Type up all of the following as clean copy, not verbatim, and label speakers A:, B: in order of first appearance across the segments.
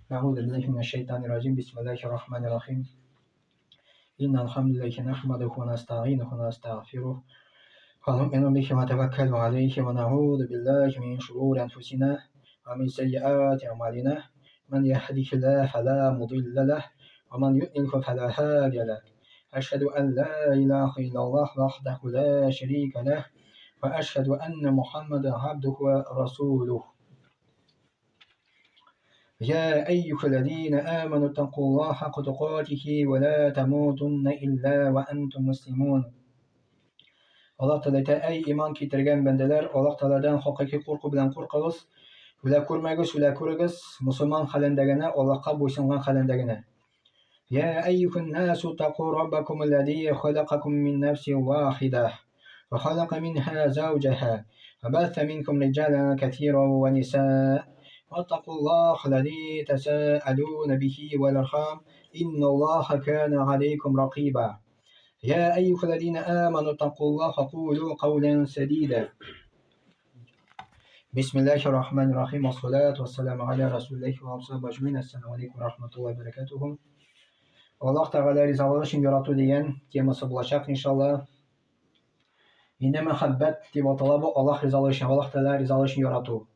A: Әгъузу биллаһи минәш шайтанир раҗим. Бисмиллаһир рахманир рахим. Иннал хамдулиллахи нахмадуху ва настаинуху ва настагъфирух. Ва ну'мину бихи ва натаваккалу алейхи ва нa'удhu биллахи мин шурури анфусина ва мин сайyiати а'малина. Ман яхдихиллаху фала мудилла лах ва ман юдлилху фала хадия лах. Ашхаду ан ла илаха иллаллах вахдаху ла шарика лах ва ашхаду анна Мухаммадан абдуху ва расулух. يا أيها الذين آمنوا اتقوا الله حق تقاته ولا تموتن إلا وأنتم مسلمون. Аллаһ Тәгалә әйтә: "Әй иман китергән бәндәләр, Аллаһ Тәгаләдән хакыйкый курку белән куркыгыз, үлә күрмәгез, үлә күрегез, мусульман хәлендә генә, Аллаһка буйсынган хәлендә генә. Я әйюһән насу таку раббакум аллази халакакум мин нафсин вахида ва халака минха зауҗаха ва бәсә минкум риҗалан кәсиран ва нисаа ваттакуллаһа аллази тәсаалуна бихи вал архам инналлаһа кана алейкум ракиба. يا أيها الذين آمنوا اتقوا الله وقولوا قولا سديدا. بسم الله الرحمن الرحيم والصلاة والسلام على رسول الله وعلى أجمعين. السلام عليكم ورحمة الله وبركاته. Аллаһ Тәгалә ризалыгы өчен ярату дигән темасы булачак, иншалла. Инде мәхәббәт дип атала бу Аллаһ ризалыгы өчен, Аллаһ Тәгалә ризалыгы өчен ярату.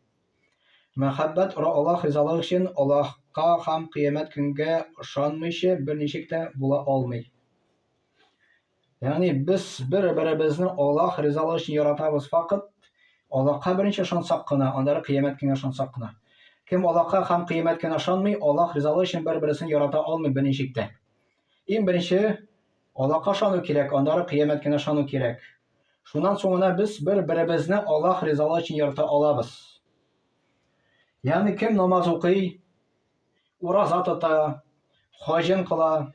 A: Мәхәббәт Аллаһ ризалыгы өчен Аллаһка һәм кыямәт көнгә ышанмыйча берничек тә була алмый. Ягъни без бер-беребезне Аллаһ ризалыгы өчен яратабыз факат Аллаһка беренче ышансак кына, аннары кыямәт көнгә ышансак кына. Кем Аллаһка һәм кыямәт көненә ышанмый, Аллаһ ризалыгы өчен бер-бересен ярата алмый берничек тә. Иң беренче Аллаһка ышану кирәк, аннары кыямәт көненә ышану кирәк. Шуннан соң гына без бер-беребезне Аллаһ ризалыгы өчен ярата алабыз. Ягъни кем намаз укый, ураза тота, хаҗын кыла,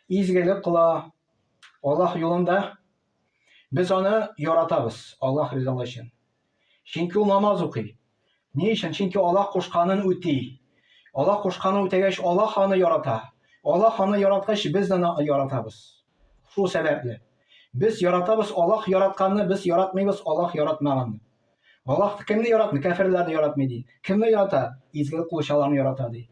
A: изгелек кыла, Аллаһ юлында, без аны яратабыз Аллаһ ризалыгы өчен. Чөнки ул намаз укый. Ни өчен? Чөнки Аллаһ кушканын үти. Аллаһ кушканын үтәгәч, Аллаһ аны ярата. Аллаһ аны яраткач, без дә аны яратабыз. Шул сәбәпле. Без яратабыз Аллаһ яратканны, без яратмыйбыз Аллаһ яратмаганны. Аллаһ кемне яратмый? Кәферләрне яратмый ди. Кемне ярата? Изгелек кылучыларны ярата ди.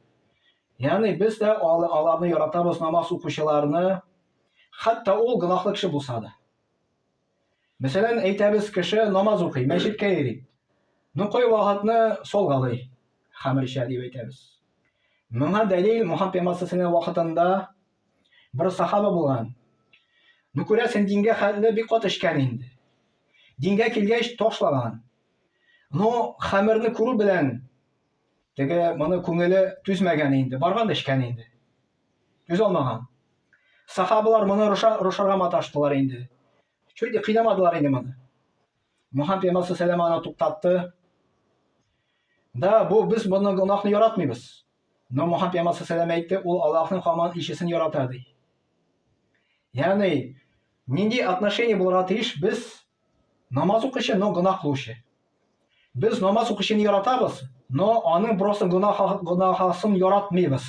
A: Ягъни без дә аларны яратабыз, намаз укучыларны, хәтта ул гөнаһлы кеше булса да. Мәсәлән, әйтәбез, кеше намаз укый, мәчеткә йөри. Ну, кай вакытны солгалый, хәмер эчә дип әйтәбез. Моңа дәлил Мухаммад пәйгамбәр вакытында бер сахаба булган. Ну, күрәсең, дингә хәтле бик каты эчкән инде. Дингә килгәч, ташлаган. Но хәмерне күрү белән теге моны күңеле түзмәгән инде, барган да эчкән инде. Түзә алмаган. Сахабалар моны рушарга маташтылар инде. Чуть кыйнамадылар инде моны. Мухаммад пәйгамбәр саллаллаху аны туктатты. Да, бу без моны гөнаһны яратмыйбыз. Но Мухаммад пәйгамбәр саллаллаху әйтте, ул Аллаһның һаман илчесен ярата ди. Ягъни нинди отношение булырга тиеш без намаз укучы, но гөнаһ кылучы. Без намаз укучыны яратабыз, но аның просто гөнаһасын яратмыйбыз.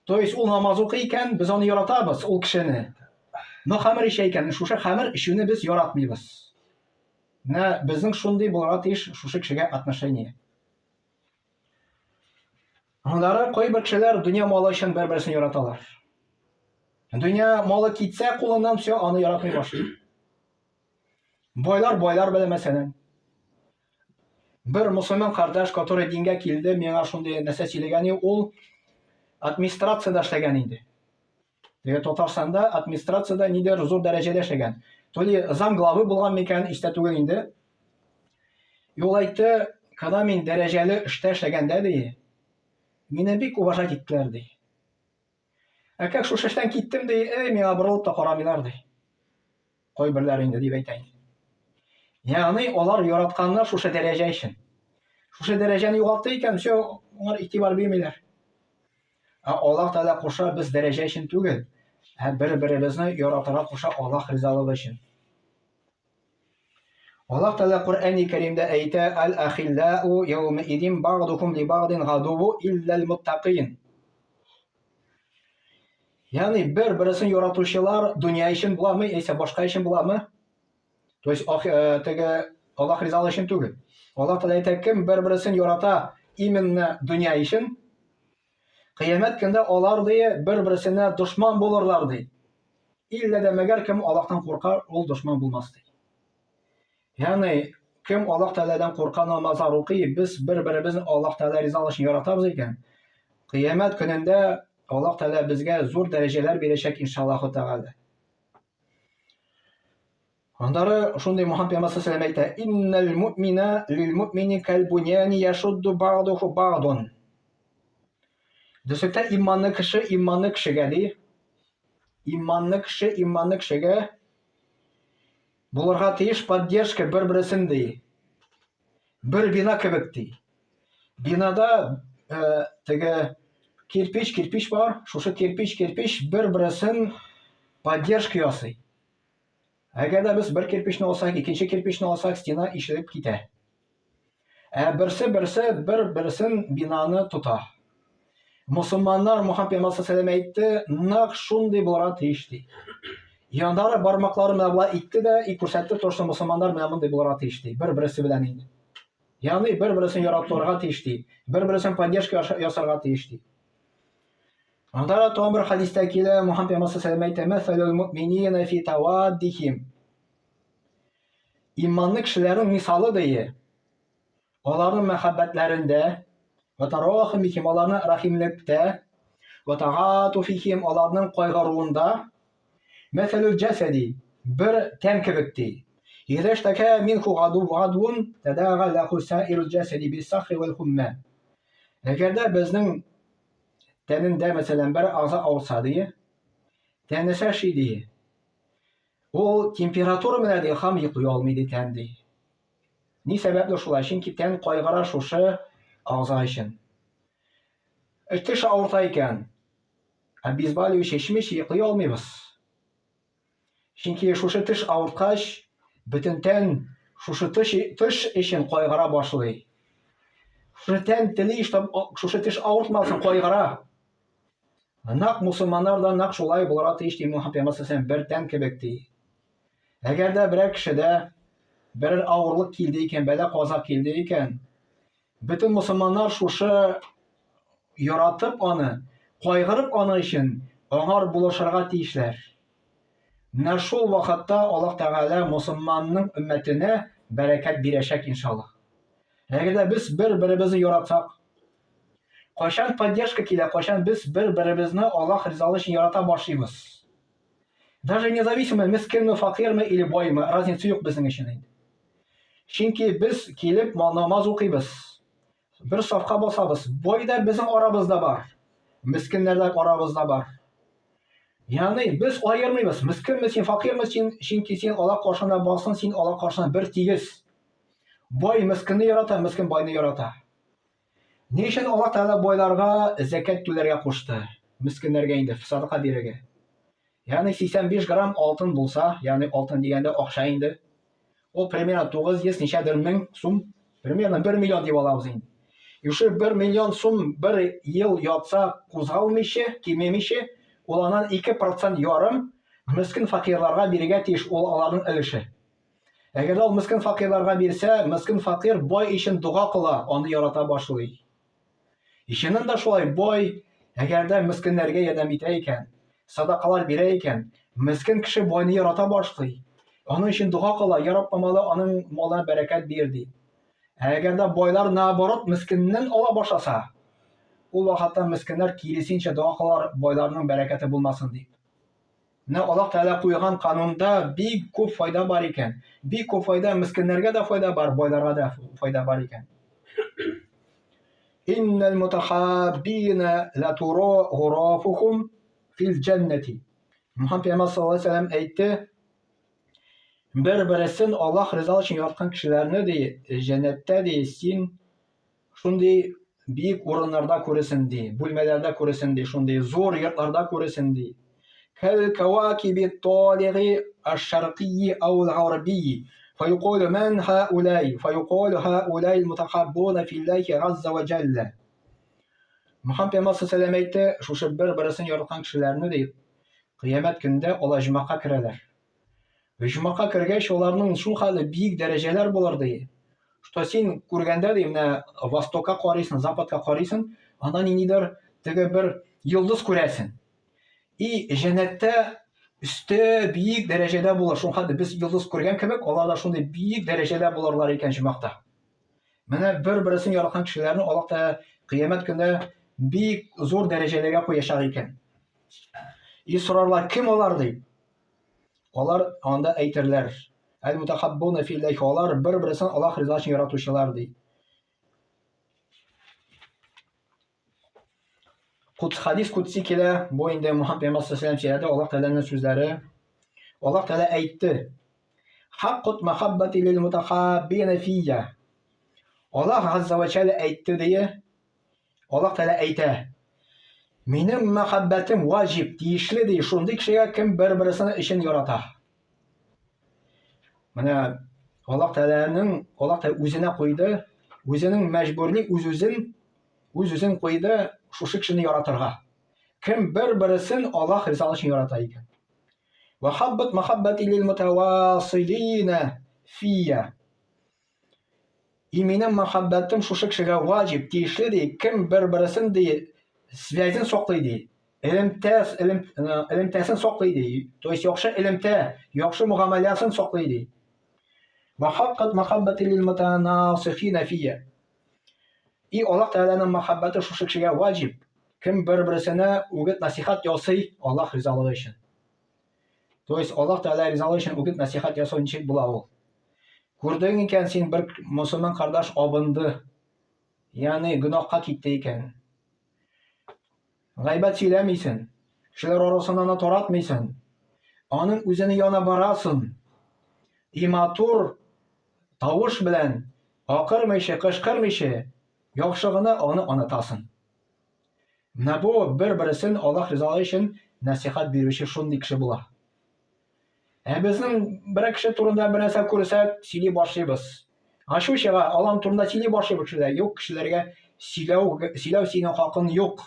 A: То есть ул намаз укый икән, без аны яратабыз, ул кешене. Но хәмер эчә икән, шушы хәмер эчүне без яратмыйбыз. Менә безнең шундый булырга тиеш шушы кешегә отношение. Аннары кайбер кешеләр дөнья малы өчен бер-берсен яраталар. Дөнья малы китсә кулыннан, все, аны яратмый башлый. Байлар байлар белән мәсәлән. Бер мусульман кардәш, который дингә килде, миңа шундый нәрсә сөйләгән, ул администрациядә эшләгән инде. Теге Татарстанда администрациядә нидер зур дәрәҗәдә эшләгән. То ли зам главы булган микән, истә түгел инде. И ул әйтте, когда мин дәрәҗәле эштә эшләгәндә, ди, мине бик уважать иттеләр, ди. Ә как шушы эштән киттем, ди, эй, миңа борылып та карамыйлар, ди. Кайберләре инде дип әйтә инде. Ягъни алар яратканнар шушы дәрәҗә өчен. Шушы дәрәҗәне югалтты икән, все, алар игътибар бирмиләр. Ә Аллаһ Тәгалә куша без дәрәҗә өчен түгел, ә бер-беребезне яратырга куша Аллаһ ризалыгы өчен. Аллаһ Тәгалә Коръәни Кәримдә әйтә: "Әл-ахиллау яума идин бa'духум ли бa'дин гадуву иллал муттакин". Ягъни бер-берсен яратучылар дөнья өчен буламы, яисә башка өчен буламы? То есть э, теге Аллаһ ризалыгы өчен түгел. Аллаһ Тәгалә әйтә, кем бер-берсен ярата именно дөнья өчен, Кыямәт көндә алар ди бер-берсенә дошман булырлар ди. Иллә дә мәгәр кем Аллаһтан курка, ул дошман булмас ди. Ягъни кем Аллаһ Тәгаләдән курка, намазлар укый, без бер-беребезне Аллаһ Тәгалә ризалыгы өчен яратабыз икән, кыямәт көнендә Аллаһ Тәгалә безгә зур дәрәҗәләр бирәчәк иншаллаһу Тәгалә. Аннары шундый Мухаммад пәйгамбәр саллаллаху әйтә: "Иннәл муъмина лил муъмини кәл буньяни яшудду ба'духу ба'дун." Дөреслектә иманлы кеше иманлы кешегә ди. Иманлы кеше иманлы кешегә булырга тиеш поддержка бер-берсен ди. Бер бина кебек ди. Бинада э, теге кирпич, кирпич бар, шушы кирпич, кирпич бер-берсен поддержка ясый. Әгәр дә без бер кирпичне алсак, икенче кирпичне алсак, стена ишелеп китә. Ә берсе-берсе бер-берсен бинаны тота. Мусульманнар Мухаммад пәйгамбәр саллаллаху әйтте, нәкъ шундый булырга тиеш ди. Яндары бармакларын менә болай итте дә, и күрсәтте, то, что мусульманнар менә мондый булырга тиеш ди. Бер-берсе белән инде. Ягъни бер-берсен яратырга тиеш ди. Бер-берсен поддержка ясарга тиеш ди. Анда да тагын бер хәдистә килә, Мухаммад пәйгамбәр саллаллаху әйтә, "Мәсәлүл муъминина фи таваддихим." Иманлы кешеләрнең мисалы ди. Аларның мәхәббәтләрендә, ва тарахумихим, аларның рәхимлектә, ва таатуфихим, аларның кайгыруында, мәсәлүл җәсәди, бер тән кебек ди. Изәштәкә минху гаду гадун тәдәга ләху саирул җәсәди биссахри вәл хумма. Әгәр дә безнең тәнендә, мәсәлән, бер агза авыртса ди, тәне шәши ди. Ул температура менә ди, һәм йоклый алмый ди тән ди. Ни сәбәпле шулай? Чөнки тән кайгыра шушы агза өчен. Теш авырта икән, обезболивающий эчмичә йоклый алмыйбыз. Чөнки шушы теш авырткач, бөтен тән шушы теш, теш өчен кайгыра башлый. Шушы тән тели, чтоб шушы теш авыртмасын, кайгыра. Нәкъ мусульманнар да нәкъ шулай булырга тиеш ди Мухаммад пәйгамбәр саллаллаху бер тән кебек ди. Әгәр дә берәр кешедә берәр авырлык килде икән, бәла каза килде икән, Бөтен мосылманнар шушы яратып аны, кайгырып аны өчен аңар булышырга тиешләр. Менә шул вакытта Аллаһ Тәгалә мосылманның өммәтенә бәрәкәт бирәчәк иншаллаһ. Әгәр дә без бер-беребезне яратсак, кайчан поддержка килә, кайчан без бер-беребезне Аллаһ ризалыгы өчен ярата башлыйбыз. Даже независимо, мескенме, факирмы или баймы, разница юк безнең өчен инде. Чөнки без килеп намаз укыйбыз. Бер сафка басабыз. Бай да безнең арабызда бар. Мескеннәр дә арабызда бар. Ягъни без аермыйбыз. Мескенме син, факирмы син, чөнки син Аллаһ каршына бассын, син Аллаһ каршына бер тигез. Бай мескенне ярата, мескен байны ярата. Ни өчен Аллаһ Тәгалә байларга зәкят түләргә кушты? Мескеннәргә инде садака бирергә. Ягъни 85 грамм алтын булса, ягъни алтын дигәндә акча инде. Ул примерно 900 ничәдер мең сум, примерно 1 миллион дип алабыз инде. И шул 1 миллион сум бер ел ятса кузгалмыйча, кимемичә, ул аннан 2% ярым мескен факирларга бирергә тиеш, ул аларның өлеше. Әгәр дә ул мескен факирларга бирсә, мескен факир бай өчен дога кыла, аны ярата башлый. И чыннан да шулай бай, әгәр дә мескеннәргә ярдәм итә икән, садакалар бирә икән, мескен кеше байны ярата башлый. Аның өчен дога кыла, я Раббым, Алла аның малына бәрәкәт бир ди. Ә әгәр дә байлар наоборот мескеннән ала башласа, ул вакытта мескеннәр киресенчә дога кылар, байларның бәрәкәте булмасын дип. Менә Аллаһ Тәгалә куйган канунда бик күп файда бар икән. Бик күп файда, мескеннәргә дә файда бар, байларга да файда бар икән. Иннәл мутахаббина латура гурафухум фил җәннәти. Мухаммад пәйгамбәр саллаллаһу алейһи вәсәлләм әйтте, бер-берсен Аллаһ ризалыгы өчен яраткан кешеләрне ди, җәннәттә ди, син Шундый биек урыннарда күресен ди, бүлмәләрдә күресен ди, шундый зур йортларда күресен ди. Кәл кавакиби талигы аш-шаркийи ау ал-гарбийи. Фаюкалу ман хаулай, фаюкалу хаулай ал-мутахаббуна филлахи газза ва җаллә. Мөхәммәд пәйгамбәр саллаллаху әйтте, шушы бер-берсен яраткан кешеләрне ди, кыямәт көндә алар оҗмахка керәләр. Оҗмахка кергәч, аларның шул хәле биек дәрәҗәләр булыр ди. Что син күргәндә ди, менә востокка карыйсың, западка карыйсың, анда ниндидер теге бер йолдыз күрәсен. И җәннәттә өсте биек дәрәҗәдә булыр. Шул хәтле без йолдыз күргән кебек, алар да шундый биек дәрәҗәдә булырлар икән җомахта. Менә бер-берсен яраткан кешеләрне Аллаһ Тәгалә кыямәт көндә бик зур дәрәҗәләргә куячак икән. И сорарлар, кем алар дип. Алар анда әйтерләр, Әл-мутахаббуна филләһи, алар бер-берсен Аллаһ ризасы өчен яратучылар ди. Кудс хадис кудси килә, бу инде Мухаммад пәйгамбәр саллаллаху сөйләде, Аллаһ Тәгаләнең сүзләре. Аллаһ Тәгалә әйтте: Хаккут махаббати лил мутахаббина фия. Аллаһ газза ва җәллә әйтте дие. Аллаһ Тәгалә әйтә: Минем мәхәббәтем ваҗиб, тиешле ди, шундый кешегә кем бер-берсен өчен ярата. Менә Аллаһ Тәгаләнең Аллаһ Тәгалә үзенә куйды, үзенең мәҗбүрли үз-үзен үз-үзен куйды шушы кешене яратырга. Кем бер-берсен Аллаһ ризалыгы өчен ярата икән. Ва хаббат махаббати лил мутавасилина фия. И минем мәхәббәтем шушы кешегә ваҗиб, тиешле ди, кем бер-берсен ди, связен саклый ди, элемтә, элем, элемтәсен саклый ди, то есть яхшы элемтә, яхшы мөгамәләсен саклый ди. Ва хаккат махаббати лил мутанасихина фия. И Аллаһ Тәгаләнең мәхәббәте шушы кешегә ваҗиб, кем бер-берсенә үгет насихат ясый Аллаһ ризалыгы өчен. То есть Аллаһ Тәгалә ризалыгы өчен үгет насихат ясау ничек була ул? Күрдең икән син бер мусульман кардаш абынды, ягъни гөнаһка китте икән. Гайбәт сөйләмисен, кешеләр арасында аны таратмыйсың. Аның үзенең янына барасың. И матур тавыш белән, акырмыйча, кычкырмыйча, яхшы гына аны анатасың. Менә бу бер-берсен Аллаһ ризалыгы өчен нәсихәт бирүче шундый кеше була. Ә безнең бер кеше турында бер нәрсә күрсәк, сөйли башлыйбыз. Ачу чыга, алан турында сөйли башлыйбыз кешеләр. Юк, кешеләргә сөйләү, сөйләү синең хакың юк.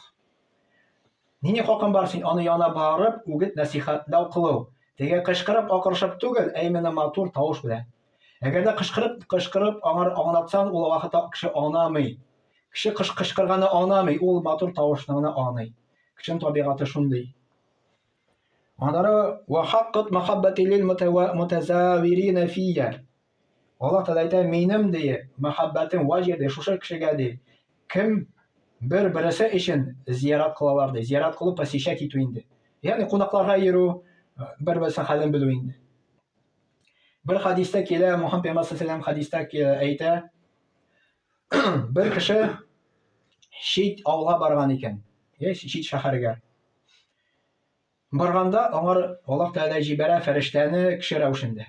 A: Нинди хакың бар син аны янына барып, үгет нәсихәтләү кылу. Теге кычкырып, акырышып түгел, ә именно матур тавыш белән. Әгәр дә кычкырып, кычкырып аңар аңлатсаң, ул вакытта кеше аңламый. Кеше кычкырганы аңламый, ул матур тавышны гына аңлый. Кешенең табигате шундый. Аннары ва хаккат махаббати лил мутазавирина фия. Аллаһ Тәгалә әйтә, минем ди, мәхәббәтем ваҗиб ди, шушы кешегә ди. Кем бер-берсе өчен зиярат кылалар ди. Зиярат кылу посещать итү инде. Ягъни кунакларга йөрү, бер-берсенең хәлен белү инде. Бер хадистә килә, Мухаммад пәйгамбәр саллаллаху хадистә әйтә, бер кеше чит авылга барган икән, чит шәһәргә. Барганда аңар Аллаһ Тәгалә җибәрә фәрештәне кеше рәвешендә.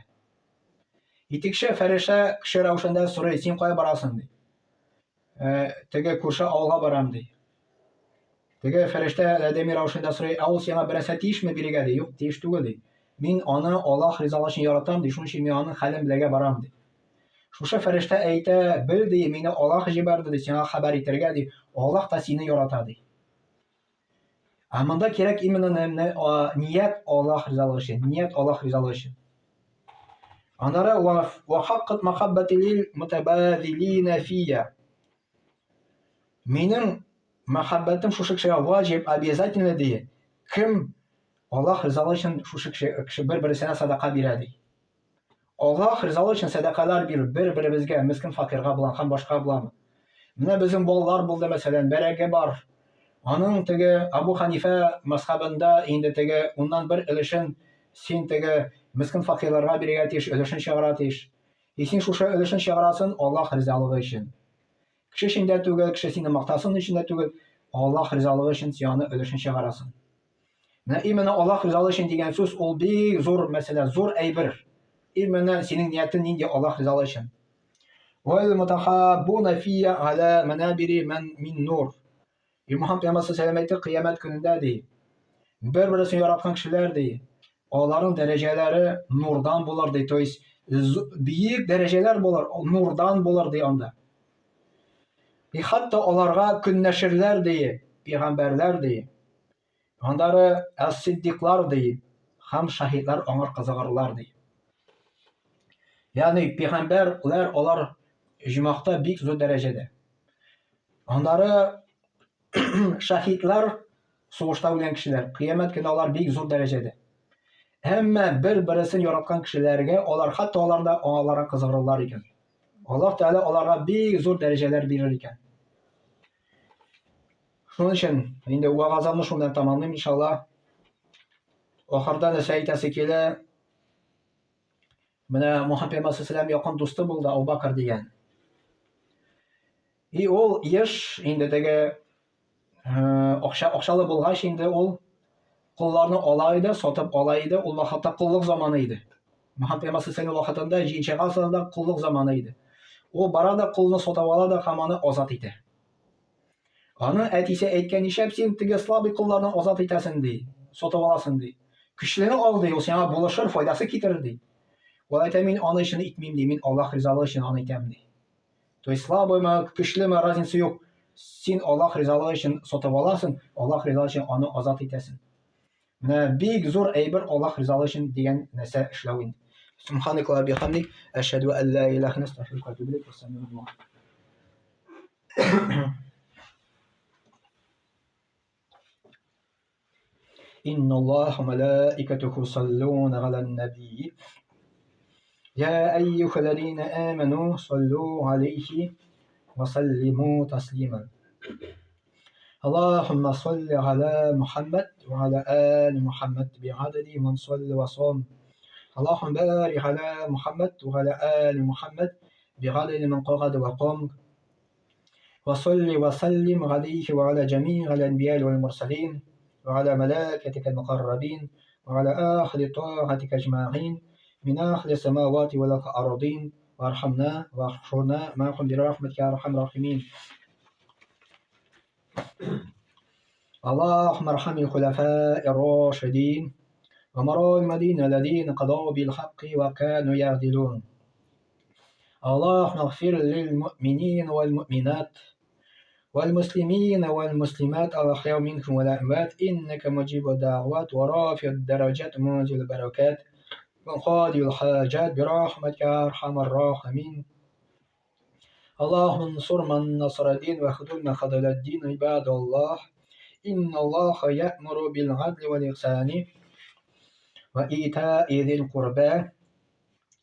A: Итекче фәрештә кеше рәвешендә сорый, син кая барасың ди. Э, теге күрше авылга барам ди. Теге фәрештә адәми рәвешендә сорый, ә ул сиңа берәрсә тиешме бирергә ди? Юк, тиеш түгел ди. Мин аны Аллаһ ризалыгы өчен яратам ди, шуның өчен мин аның хәлен белергә барам ди. Шушы фәрештә әйтә, бел ди, мине Аллаһ җибәрде ди, сиңа хәбәр итәргә ди. Аллаһ та сине ярата ди. Ә монда кирәк именно ният Аллаһ ризалыгы өчен, ният Аллаһ ризалыгы өчен. Аннары ва хаккат махаббати лил мутабадилина фия. Минем мәхәббәтем шушы кешегә ваҗиб, обязательно ди. Кем Аллаһ ризалыгы өчен шушы кеше бер-берсенә садака бирә ди. Аллаһ ризалыгы өчен сәдакалар бирү бер-беребезгә, мескен факирга булам һәм башка буламы? Менә безнең балалар булды, мәсәлән, бәрәңге бар. Аның теге Абу Ханифә мәзхәбендә инде теге уннан бер өлешен син теге мескен факирларга бирергә тиеш, өлешен чыгара тиеш. И син шушы өлешен чыгарасын Аллаһ ризалыгы өчен. Кеше өчен дә түгел, кеше сине мактасын өчен дә түгел, Аллаһ ризалыгы өчен син аны өлешен чыгарасын. Менә именно Аллаһ ризалыгы өчен дигән сүз ул бик зур мәсьәлә, зур әйбер. Именно синең ниятең нинди Аллаһ ризалыгы өчен. Вал мутахаббуна фия аля манабири ман мин нур. И Мухаммад пәйгамбәр саллаллаху әйтте, кыямәт көнендә ди. Бер-берсен яраткан кешеләр ди, аларның дәрәҗәләре нурдан булыр ди, то есть биек дәрәҗәләр булыр, нурдан булыр ди анда. И хәтта аларга көнләшерләр ди, пәйгамбәрләр ди. Аннары әс-сиддиклар ди, һәм шаһитлар аңар кызыгырлар ди. Ягъни пәйгамбәрләр алар җомахта бик зур дәрәҗәдә. Аннары Шәһидләр сугышта үлгән кешеләр, кыямәт көне алар бик зур дәрәҗәдә. Әмма бер-берсен яраткан кешеләргә алар хәтта алар да аларга кызыгырлар икән. Аллаһ Тәгалә аларга бик зур дәрәҗәләр бирер икән. Шуның өчен инде вәгазамны шуннан тәмамлыйм иншалла. Ахырда нәрсә әйтәсе килә? Менә Мухаммед пәйгамбәр саллаллаху якын дусты булды Абу Бакр дигән. И ул еш инде теге акча акчалы булгач инде ул колларны ала иде, сатып ала иде. Ул вакытта коллык заманы иде. Мөхәммәд пәйгамбәр саллаллаху вакытында җиденче гасырда коллык заманы иде. Ул бара да колны сатып ала да һәм аны азат итә. Аның әтисе әйткән, нишләп син теге слабый колларны азат итәсең, ди, сатып аласың, ди. Көчлене ал, ди, ул сиңа булышыр, файдасы китерер, ди. Ул әйтә, мин аны өчен итмим, ди, мин Аллаһ ризалыгы өчен аны итәм, ди. То есть слабыймы, көчлеме, разница юк. Син Аллаһ ризалыгы өчен сатып аласың, Аллаһ ризалыгы өчен аны азат итәсең. Менә бик зур әйбер Аллаһ ризалыгы өчен дигән нәрсә эшләү инде. Субханакаллаһ бихамдик, әшһәдү әллә илаһа илля астагфирука ва атубу иләйк. Вассаламу إن الله وملائكته يصلون على النبي يا أيها الذين آمنوا صلوا عليه وسلموا تسليما اللهم صل على محمد وعلى آل محمد بعدد من صلى وصام اللهم بارك على محمد وعلى آل محمد بعدد من قعد وقام وصل وسلم عليه وعلى جميع الأنبياء والمرسلين وعلى ملائكتك المقربين وعلى أهل طاعتك أجمعين من أهل السماوات والأرضين وارحمنا واحشرنا معهم برحمتك يا أرحم الراحمين. اللهم ارحم الخلفاء الراشدين ومراء المدينة الذين قضوا بالحق وكانوا يعدلون. اللهم اغفر للمؤمنين والمؤمنات والمسلمين والمسلمات الأحياء منكم والأموات إنك مجيب الدعوات ورافع الدرجات ومنزل البركات وقاضي الحاجات برحمتك يا أرحم الراحمين. اللهم انصر من نصر الدين وخذل من خذل الدين. عباد الله، إن الله يأمر بالعدل والإحسان وإيتاء ذي القربى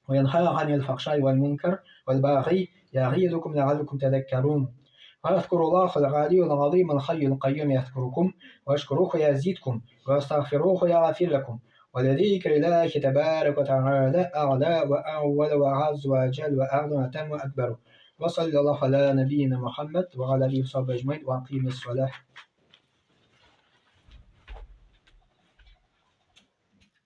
A: وينهى عن الفحشاء والمنكر والبغي يعظكم لعلكم تذكرون. واذكروا الله العلي العظيم الحي القيوم يذكركم، واشكروه يزيدكم، واستغفروه يغفر لكم. ولذكر الله تبارك وتعالى أعلى وأول وأعز وأجل وأعظم وأتم وأكبر. وصلى الله على نبينا محمد وعلى آله وصحبه أجمعين وأقيم الصلاة.